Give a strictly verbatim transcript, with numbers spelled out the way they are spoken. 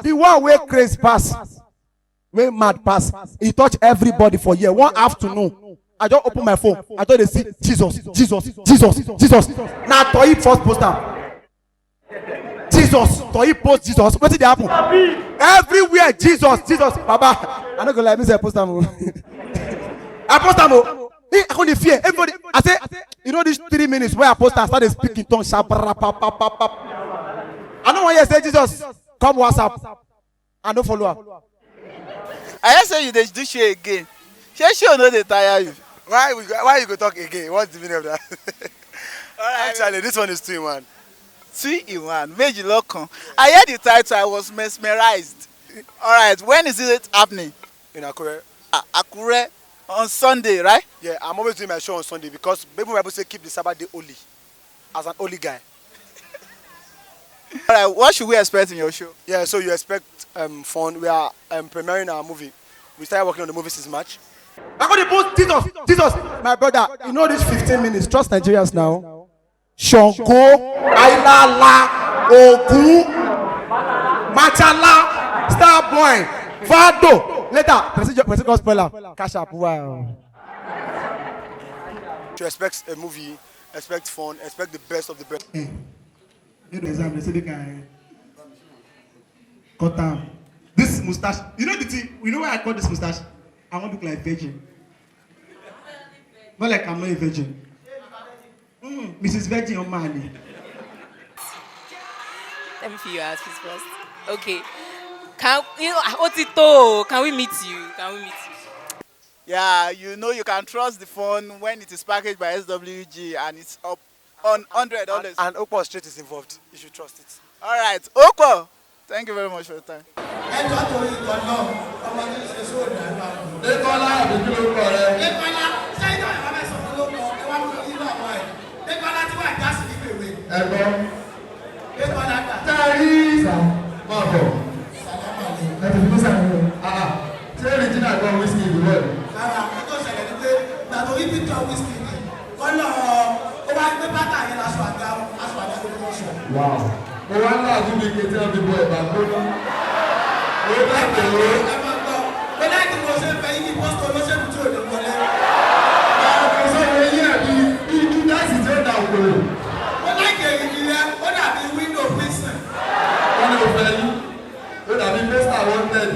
The one wey craze pass, wey mad pass, e touch everybody for here. One afternoon, I just open my phone, I just dey see Jesus, Jesus, Jesus, Jesus. Na Toyin first post am. Jesus, Toyin post Jesus. Wetin dey happen? Everywhere, Jesus, Jesus. Baba, I no go lie, me sef post am o. I post am o. Me, I come dey fear. Everybody, I say, you know, these three minutes wey I post am, I start dey speak in tongues. Shabra pa pa pa pa. I no wan hear say Jesus come WhatsApp. I no follow am. I hear say you dey do show again. Shey show no dey tire you? Why we go, why you go talk again? What's the meaning of that? Actually, this one is two in one. Two in one. Méjì lọ́kàn. I hear the title, I was mesmerized. All right, when is it happening? In Akure. Ah, Akure on Sunday, right? Yeah, I'm always doing my show on Sunday because Bible, Bible say keep the Sabbath day holy. As an holy guy. All right, what should we expect in your show? Yeah, so you expect um, fun. We are um, premiering our movie. We started working on the movie since March. I got the post Jesus, Jesus, my brother. You know these fifteen minutes. Trust Nigerians now. Shango, Ailala, Ogun, Machala, Starboy, Vado. Later, person ju-, person go spoil am. Cash App, wow. To expect a movie, expect fun, expect the best of the best. Eh, you know, exam, they say they can cut down. This mustache, you know the thing, you know why I cut this mustache? I want to look like virgin. Not like I'm not a virgin. Mm, Missus Virgin on money. Let me feel your ass, please, first. Okay. Can you know? Ah, ó ti tó o. Can we meet you? Can we meet you? Yeah, you know you can trust the phone when it is packaged by S W G and it's up on hundred always. And Opo Street is involved. You should trust it. All right, Opo. Thank you very much for your time. Ẹ jọ̀ọ́, torí ìtọ́ náà, ọmọ tí ń ṣe sóò ní àgbà. Débọ́lá, àbí kí ló kọ rẹ? Débọ́lá, ṣé ìtọ́ ìwà bẹ́ẹ̀ sọ fún ló kọ? Ẹ wá fún yín náà wáyé. Débọ́lá tí wàá já sí nípa ìwé. Ẹ gbọ́. Débọ́lá gbà. Tá a rí. Sà, máa bọ̀. Sàlámà lè. Ẹ ti fi mí sàmì o. Ah, ah. Ṣé Regina gbọ́ whisky ìlú rẹ̀? Rárá, ó tó ṣẹlẹ̀ ní pé gbà tó rí picture whisky ni. Kọ́lọ̀, ó wá gbé bàtà yẹn láṣọ àga, aṣọ àga ló fi wọ́n ṣọ. Wow. Mo wá ń láàjú mi kété ọdún bọ ẹ̀bà gbóná. Mo bá tẹ̀lé. Ẹ máa gbọ́. Mo láì tí mo ṣe ń fẹ́ yín ní pọ́sítọ̀ olóṣèlú tí ò ní wọlé. Àwọn kan sọ̀rọ̀ eyín ẹ̀ bí, bí Júdásì tí ó da òkòlò. Mo láì kèrè ìdílé, ó dàbí window prison. Wọ́n ní o fẹ́ yín. Ó dàbí Mister Wanted.